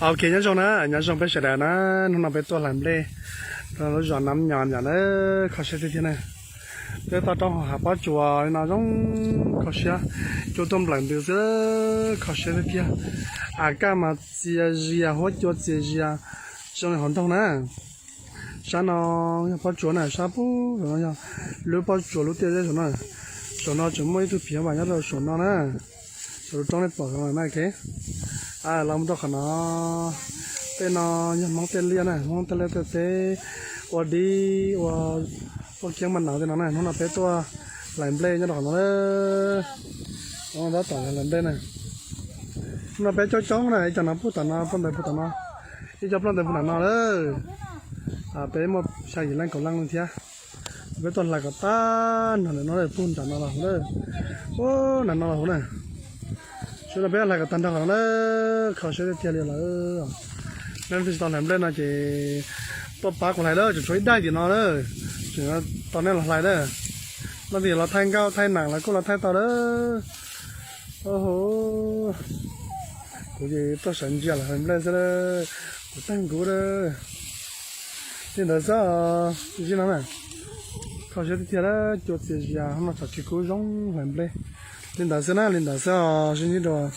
Ok, nyob zoo na, nyob zoo peb sawv daws na. Hnub no peb tuaj hlais nplej rau lub zos Nab Nyos yom na, kho siab tiag tiag na. Peb toj roob hauv hav pob tsuas li no zoo kho siab, cua tuaj nplawm ntws xwb, kho siab tiag tiag. Av kaj mas txias zias, huab cua txias zias, zoo li hauv nroog na. Sab no yog pob tsuas na, sab pub saum no yog lub pob tsuas lub tiaj zeb saum no. Saum no tseem muaj ib tug phiav mas nyob rau saum no na. Saum lub roob nej pom saum no na, ok. Los mus rau qhov no, tej no yog Hmoob tej liaj na, Hmoob tej liaj tej teb, ua dib ua, ua kiab maj nav tej no na. Hnub no peb tuaj hlais nplej nyob rau qhov no na. Tab tom hlais nplej na. Hnub no peb coob coob na, ib co no puag tom no, ploj ntais puag tom no, ib co ploj ntais puag tom no lawm. Peb muaj xya yim leej kaum leej li thiab. Peb tuaj hlais kom tag nrho ntawm no, puag nram no los hauv na, puag nram no los hauv na. Sawv daws, peb hlais kom tag nrho qhov no na, kho siab tiag tiag li lawm. Nej leej twg tsis tau hlais nplej no ces tuaj pab kuv hlais lawm, tseem tshuav ib daim tim no na, tseem tau nej los hlais na. Leej twg los thaij nkauj thaij nam los kuj los thaij tau lawm. Kuv ces tuaj sawv ntsia los hlais nplej xwb, kuv tag nkuv lawm. Li ntawd xwb, zij no na, kho siab tiag tiag, cua txias zias, hnub no txhom tsis kub zoo hlais nplej. Li ntawd xwb na, li ntawd xwb os, sib ntsib dua